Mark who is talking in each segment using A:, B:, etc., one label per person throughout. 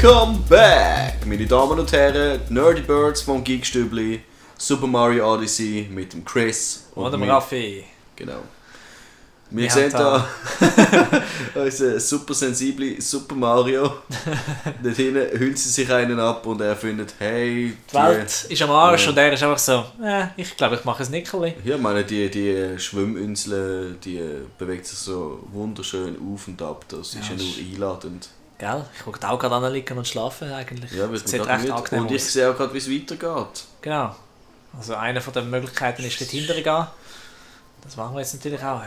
A: Welcome back, meine Damen und Herren, die Nerdy Birds vom Geekstübli, Super Mario Odyssey mit dem Chris
B: und dem Raffi.
A: Genau. Wir sehen da unseren super sensiblen Super Mario. Dort hinten hüllt sie sich einen ab und er findet, hey...
B: Die Welt ist am Arsch und er ist einfach so, ich glaube, ich mache ein Nickerli.
A: Ja, ich meine, die Schwimminsel, die bewegt sich so wunderschön auf und ab. Das ist ja nur einladend.
B: Gell? Ich wollte auch gerade anliegen und schlafen eigentlich.
A: Ja,
B: das sieht recht angenehm aus.
A: Und ich sehe auch gerade, wie es weitergeht.
B: Genau. Also eine von den Möglichkeiten ist, dort hinterher gehen. Das machen wir jetzt natürlich auch.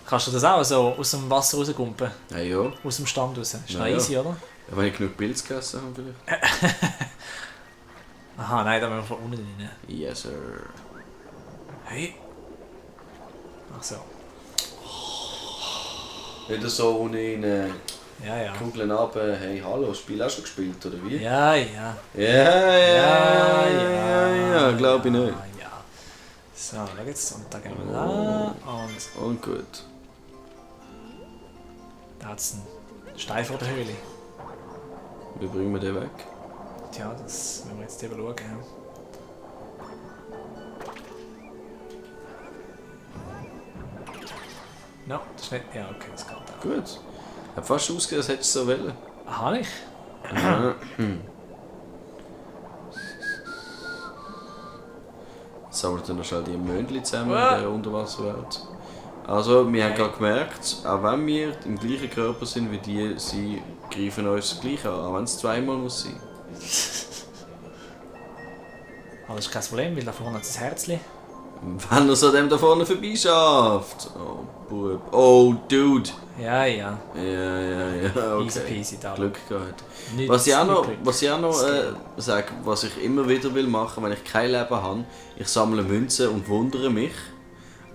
B: Kannst du das auch so aus dem Wasser rausgumpen?
A: Ja.
B: Aus dem Stand raus? Ist noch
A: ja.
B: easy, oder?
A: Ja, wenn ich genug Pilze gegessen habe vielleicht.
B: Aha, nein, da müssen wir von unten rein.
A: Yes, sir.
B: Hey. Ach so.
A: Wieder so ohne
B: Ja.
A: Kugeln ab, hey, hallo, Spiel auch schon gespielt, oder wie?
B: Ja.
A: Ja, glaube ich nicht.
B: Ja. So, schau jetzt, und da gehen wir da
A: Und gut.
B: da hat es einen Stein vor der Höhle.
A: Wie bringen wir den weg?
B: Tja, das müssen wir jetzt eben schauen. No, das ist nicht... Ja, okay, das geht auch.
A: Gut. Hat fast ausgesehen, als hättest du es so wollen.
B: Aha, nicht?
A: Sammeln wir noch schnell die Möndchen zusammen in der Unterwasserwelt. Also, wir haben gerade gemerkt, auch wenn wir im gleichen Körper sind wie die, sie greifen uns gleich an, auch wenn es zweimal muss sein.
B: Aber das ist kein Problem, weil da vorne hat das Herzchen.
A: Wenn er so dem da vorne vorbeischafft. Oh, Bub. Oh, Dude.
B: Ja.
A: Ja, okay.
B: Easy peasy da.
A: Glück gehabt.
B: Nicht
A: Was ich auch noch
B: Glück.
A: sage, was ich immer wieder will machen, wenn ich kein Leben habe, ich sammle Münzen und wundere mich,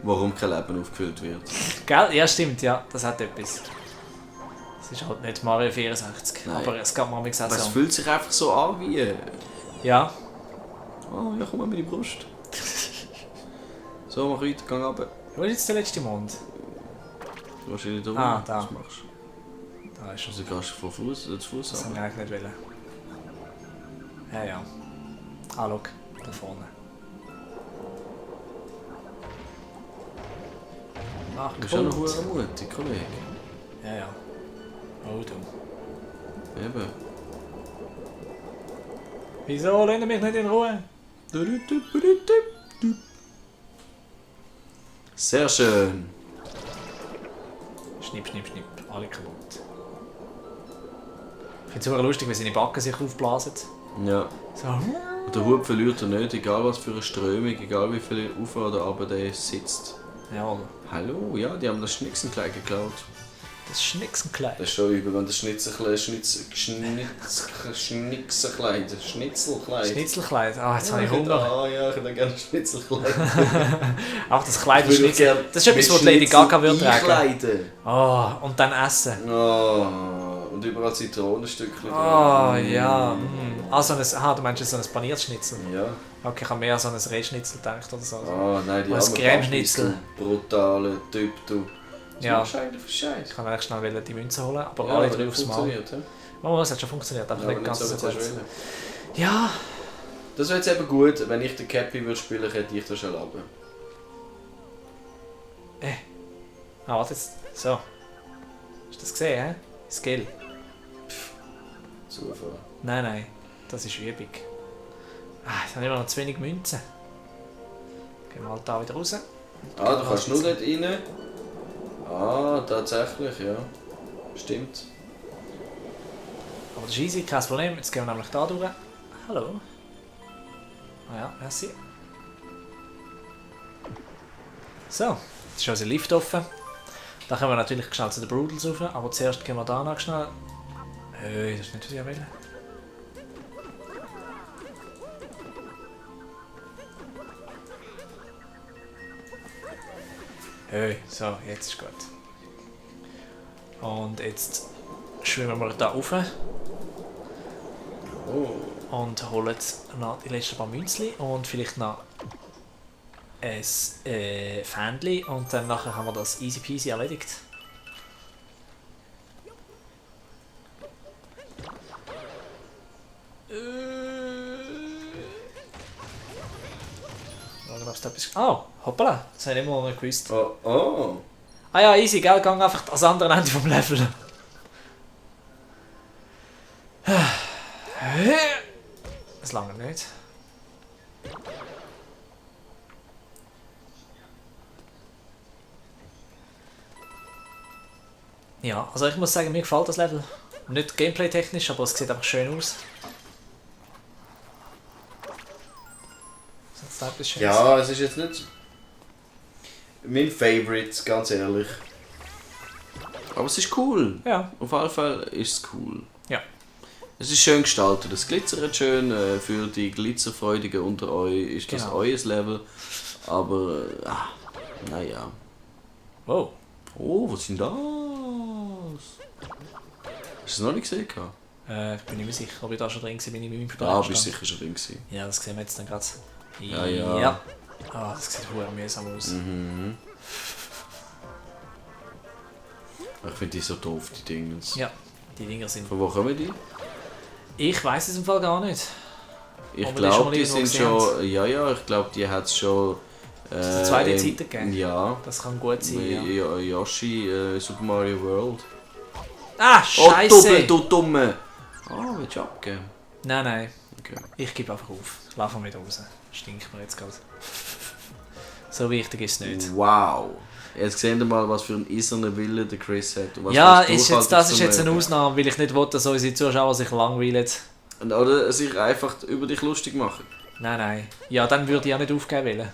A: warum kein Leben aufgefüllt wird.
B: Gell? Ja, stimmt, ja. Das hat etwas. Es ist halt nicht Mario 64,
A: Nein.
B: aber es gab mal gesagt
A: Aber es
B: so.
A: fühlt sich einfach so an wie...
B: Ja.
A: Oh, ja, komm mal meine Brust. So, mach weiter, geh runter.
B: Wo ist jetzt der letzte Mond?
A: Wahrscheinlich da oben.
B: Ah, da.
A: Was machst du?
B: Da ist er.
A: Also gehst du von Fuß zu Fuß
B: Das haben
A: runter.
B: wir eigentlich nicht wollen. Ja. Ah, schau, da vorne. Ach,
A: Du bist auch noch verdammt mutig, Kollege.
B: Ja. Oh, du.
A: Eben.
B: Wieso? Lass mich nicht in Ruhe.
A: Sehr schön.
B: Schnipp, alle kaputt. Ich finde es super lustig, wie seine Backen sich aufblasen.
A: Ja.
B: So.
A: Und der Hub verliert er nicht, egal was für eine Strömung, egal wie viel auf oder runter der sitzt.
B: Jawohl.
A: Hallo, ja, die haben das Schnicksenkleid geklaut.
B: Das Schnicksenkleid.
A: Das ist schon übel, wenn das Schnitzelkleid.
B: Schnitzelkleid. Ah, jetzt habe ich Hunger.
A: Ah ja, ich hätte gerne Schnitzelkleid.
B: Ach, das Kleid
A: Ich
B: ist
A: würde
B: Schnitzel.
A: gerne
B: Das ist etwas, was Lady Gaga würde tragen.
A: einkleiden.
B: Oh, und dann essen.
A: Oh, und überall Zitronenstückchen.
B: Oh, ja. Also du meinst jetzt so ein paniertes Schnitzel?
A: Ja.
B: Okay, ich habe mehr so ein Rehschnitzel gedacht oder so.
A: Oh nein, die
B: Ein
A: armen
B: Cremeschnitzel.
A: Pampis, du brutale Typ, du. Was
B: Ja.
A: machst du eigentlich für Scheiß?
B: Ich kann eigentlich schnell die Münze holen, aber
A: Ja,
B: alle
A: aber
B: drei
A: nicht
B: aufs Mal.
A: funktioniert, ja?
B: Oh, es hat schon funktioniert, aber
A: Ja, aber
B: nicht ganz
A: nicht
B: so
A: so, wie
B: gut.
A: du willst.
B: Ja.
A: Das wäre jetzt eben gut, wenn ich den Cappy würde spielen, hätte ich das schon runter.
B: Ah, warte jetzt. So. Hast du das gesehen, hä? Skill.
A: Zufall.
B: Nein. Das ist Übung. Jetzt habe ich immer noch zu wenig Münzen. Gehen wir halt da wieder raus.
A: Ah, du kannst nur dort rein. Ah, tatsächlich, ja. Stimmt.
B: Aber das ist easy, kein Problem. Jetzt gehen wir nämlich da durch. Hallo. Ah ja, merci. So, jetzt ist unser Lift offen. Da können wir natürlich schnell zu den Brudels rauf, aber zuerst gehen wir da noch schnell. Hey, das ist nicht, was ich will. Hey, so, jetzt ist gut. Und jetzt schwimmen wir da rauf
A: Oh.
B: und holen noch die letzten paar Münzli und vielleicht noch ein Fähnchen und dann nachher haben wir das easy peasy erledigt. Schauen, ob es da etwas... Oh, hoppala, das habe ich immer noch nicht gewusst.
A: Oh.
B: Ah ja, easy, gell, gang einfach ans andere Ende vom Level. Das lange nicht. Ja, also ich muss sagen, mir gefällt das Level. Nicht gameplay-technisch, aber es sieht einfach schön aus. Sonst da etwas Schönes?
A: Ja, es ist jetzt nicht mein Favorite, ganz ehrlich. Aber es ist cool.
B: Ja.
A: Auf jeden Fall ist es cool.
B: Ja.
A: Es ist schön gestaltet, es glitzert schön. Für die Glitzerfreudigen unter euch ist das
B: Genau.
A: euer Level. Aber, naja.
B: Wow.
A: Oh, was ist denn das? Hast du es noch nicht gesehen?
B: Ich bin nicht mehr sicher, ob ich da schon drin war, bin ich mit meinem
A: Ah,
B: Vergleich
A: bist sicher schon drin gewesen.
B: Ja, das sehen wir jetzt dann gerade.
A: Ja.
B: Ah, das sieht verdammt mühsam aus.
A: Mhm. Ich finde die so doof, die Dinge.
B: Ja, die Dinger sind...
A: Von wo kommen die?
B: Ich weiß es im Fall gar nicht.
A: Ich
B: Aber die schon
A: glaube,
B: mal
A: die
B: irgendwo
A: sind
B: gesehen
A: schon... Ja, ich glaube, die hat es schon...
B: Zu zweiter Zeit gegeben?
A: Ja.
B: Das kann gut sein, ja.
A: Yoshi, Super Mario World.
B: Ah, Scheiße!
A: Oh, du Dumme! Ah, willst du abgeben?
B: Nein.
A: Okay.
B: Ich gebe einfach auf. Lauf mal wieder raus. Stinkt mir jetzt gerade. So wichtig ist es nicht.
A: Wow! Jetzt sehen wir mal, was für ein eiserner Wille der Chris hat. Und was
B: Ja,
A: für ein
B: das ist jetzt eine
A: Durchhaltungsvermögen.
B: Ausnahme, weil ich nicht will, dass unsere Zuschauer sich langweilen.
A: Oder sich einfach über dich lustig machen.
B: Nein. Ja, dann würde ich auch nicht aufgeben wollen.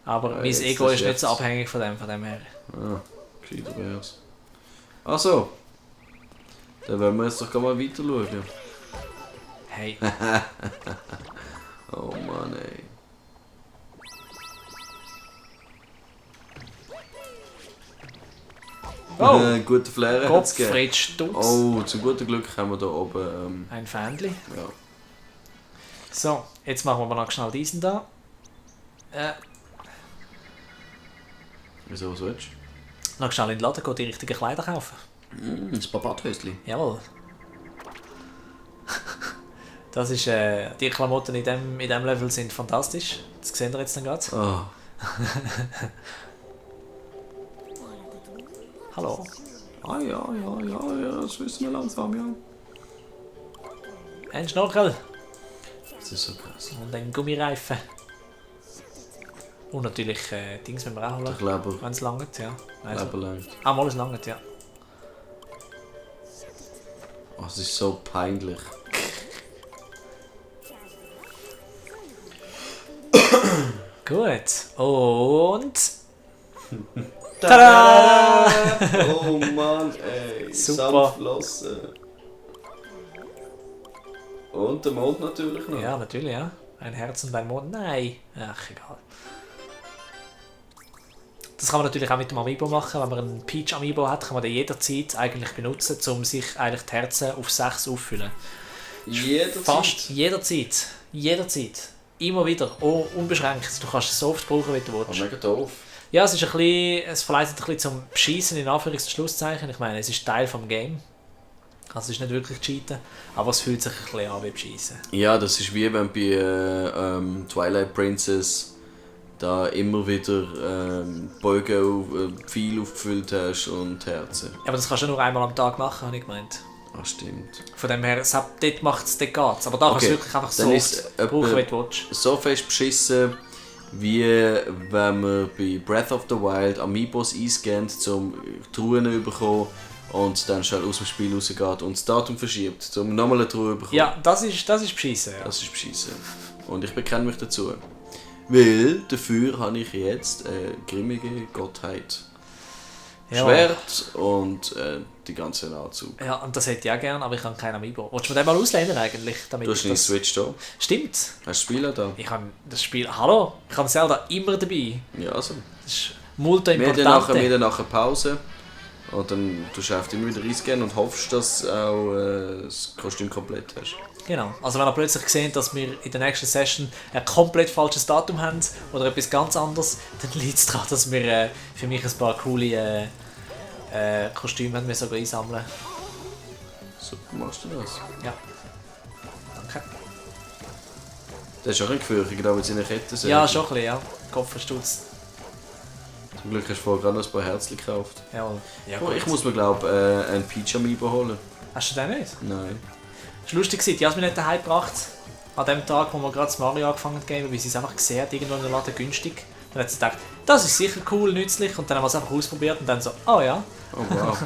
B: Aber mein
A: jetzt
B: Ego
A: das
B: ist nicht
A: jetzt.
B: so abhängig von dem her.
A: Ah, gescheiter wär's. Ach so. Dann wollen wir jetzt doch mal weiter schauen.
B: Hey.
A: Oh Mann, ey.
B: Oh!
A: Guter Flair hat's gegeben.
B: Gottfried Stutz.
A: Oh, zum guten Glück haben wir da oben.
B: Ein Fähnchen.
A: Ja.
B: So, jetzt machen wir mal noch schnell diesen da.
A: Wieso, was willst
B: Noch schnell in den Laden gehen, die richtigen Kleider kaufen.
A: du? Das Papathösli.
B: Jawohl. Das ist, die Klamotten in dem Level sind fantastisch. Das sehen wir jetzt dann gerade.
A: Oh.
B: Hallo.
A: Ah ja, das wissen wir langsam, ja.
B: Ein Schnorchel
A: Das ist so krass.
B: und ein Gummireifen. Und natürlich Dings müssen wir auch
A: Der
B: holen,
A: Kleber.
B: wenn es langt, ja. Also,
A: Kleber langt.
B: mal es langt, ja.
A: Oh, es ist so peinlich.
B: Gut. Und... Tada!
A: Oh Mann, ey.
B: Super.
A: Samtflossen. Und der Mond natürlich noch.
B: Ja, natürlich, ja. Ein Herz und ein Mond. Nein. Ach, egal. Das kann man natürlich auch mit dem Amiibo machen. Wenn man einen Peach Amiibo hat, kann man den jederzeit eigentlich benutzen, um sich eigentlich die Herzen auf 6 auffüllen. Fast jederzeit. Jederzeit. Immer wieder. Oh, unbeschränkt. Du kannst es so oft brauchen, wie du
A: Oh,
B: willst.
A: mega doof.
B: Ja, es ist ein bisschen, es verleitet ein bisschen zum Beschissen in Anführungs- und Schlusszeichen. Ich meine, es ist Teil vom Game. Also es ist nicht wirklich Cheaten, aber es fühlt sich ein bisschen an wie Beschissen.
A: Ja, das ist wie wenn bei Twilight Princess da immer wieder Bogen, Pfeile aufgefüllt hast und Herzen.
B: Aber das kannst du nur einmal am Tag machen, habe ich gemeint.
A: Ah, stimmt.
B: Von dem her, dort macht es, dort geht's. Aber da kannst du wirklich einfach so
A: dann
B: oft
A: ist
B: brauchen, wie du willst.
A: so fest beschissen, wie wenn man bei Breath of the Wild Amiibos einscannt, um Truhen zu bekommen und dann schnell aus dem Spiel rausgeht und das Datum verschiebt, um nochmal eine Truhe zu bekommen.
B: Ja, das ist beschissen. Ja.
A: Das ist beschissen. Und ich bekenne mich dazu. Weil dafür habe ich jetzt eine grimmige Gottheit.
B: Ja.
A: Schwert und die ganze Anzug.
B: Ja, und das hätte ich auch gerne, aber ich habe keinen Amiibo. Wolltest du mir den mal auslehnen eigentlich? Damit
A: Du hast
B: ich
A: eine
B: das...
A: Switch da.
B: Stimmt.
A: Hast du das Spiel auch da?
B: Ich habe das Spiel... Hallo? Ich habe Zelda immer dabei.
A: Ja, also.
B: Das ist multo
A: Wir haben nachher
B: importante.
A: Pause. Und dann tust du einfach immer wieder reingehen und hoffst, dass du auch das Kostüm komplett hast.
B: Genau. Also wenn ihr plötzlich seht, dass wir in der nächsten Session ein komplett falsches Datum haben oder etwas ganz anderes, dann liegt es daran, dass wir für mich ein paar coole Kostüme haben wir sogar einsammeln.
A: So machst du das.
B: Ja. Danke.
A: Der ist auch ein Gefürchtig, da mit seiner Kette sägen.
B: Ja, schon ein bisschen, ja. Kopfverstutzt.
A: Zum Glück hast du vorher gerade noch ein paar Herzchen gekauft.
B: Jawohl. Ja,
A: Oh, ich muss mir glaube einen Peach Amiibo holen.
B: Hast du den nicht?
A: Nein.
B: Es war lustig, die hat mich nicht daheim gebracht. An dem Tag, wo wir gerade das Mario angefangen haben zu geben, weil sie es einfach gesehen hat, irgendwo in der Laden günstig. Dann hat sie gedacht, das ist sicher cool, nützlich. Und dann haben wir es einfach ausprobiert und dann so, oh ja.
A: Oh wow.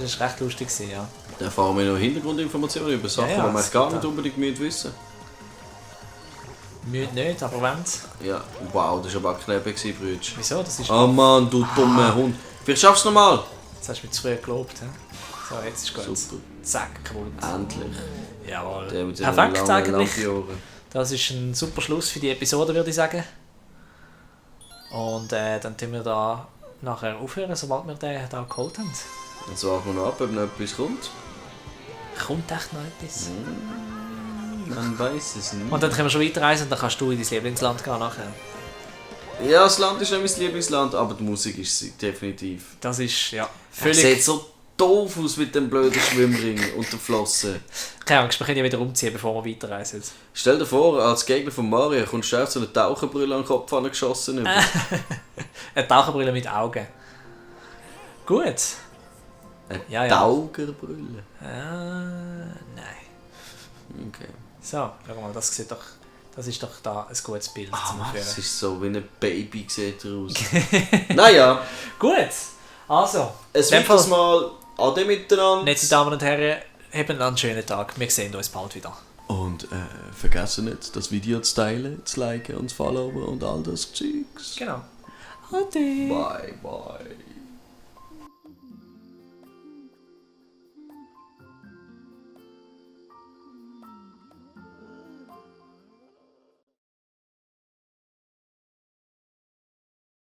B: Das war recht lustig, ja.
A: Da erfahren wir noch Hintergrundinformationen über Sachen,
B: Ja,
A: die man gar nicht
B: super.
A: unbedingt wissen.
B: Müde nicht, aber wenn.
A: Ja, wow, das war aber auch knapp, Brütsch.
B: Wieso? Das ist...
A: Oh Mann, du dummer Hund. Vielleicht schaffst du es nochmal.
B: Jetzt hast du mich zu früh gelobt. He? So, jetzt ist gut.
A: Super.
B: Zack, kaputt.
A: Endlich.
B: Jawohl.
A: Der mit den
B: Perfekt
A: langen
B: eigentlich.
A: Lampiohren.
B: Das ist ein super Schluss für die Episode, würde ich sagen. Und dann tun wir da nachher aufhören, sobald wir den da geholt haben.
A: Jetzt warten wir noch ab, ob noch etwas kommt.
B: Kommt echt noch etwas?
A: Man weiß es nicht.
B: Und dann können wir schon weiterreisen und dann kannst du in dein Lieblingsland gehen nachher.
A: Ja, das Land ist nicht mein Lieblingsland, aber die Musik ist sie definitiv.
B: Das ist, ja,
A: Es
B: völlig...
A: sieht so doof aus mit dem blöden Schwimmring und den Flossen.
B: Keine Angst, wir können ja wieder umziehen, bevor wir weiterreisen.
A: Stell dir vor, als Gegner von Mario kommst du so eine Taucherbrille an den Kopf geschossen über.
B: Eine Taucherbrille mit Augen. Gut.
A: Eine
B: Ja.
A: Taucherbrille?
B: Nein.
A: Okay.
B: So, schau mal, das ist doch da ein gutes Bild zum
A: Das
B: Führen.
A: ist so wie ein Baby sieht er aus. Naja,
B: Gut, also,
A: es
B: in dem
A: wird
B: Fall-
A: das mal Ade miteinander.
B: nette Damen und Herren, haben einen schönen Tag. Wir sehen uns bald wieder.
A: Und vergessen nicht, das Video zu teilen, zu liken und zu followen und all das Zeugs.
B: Genau. Ade.
A: Bye, bye.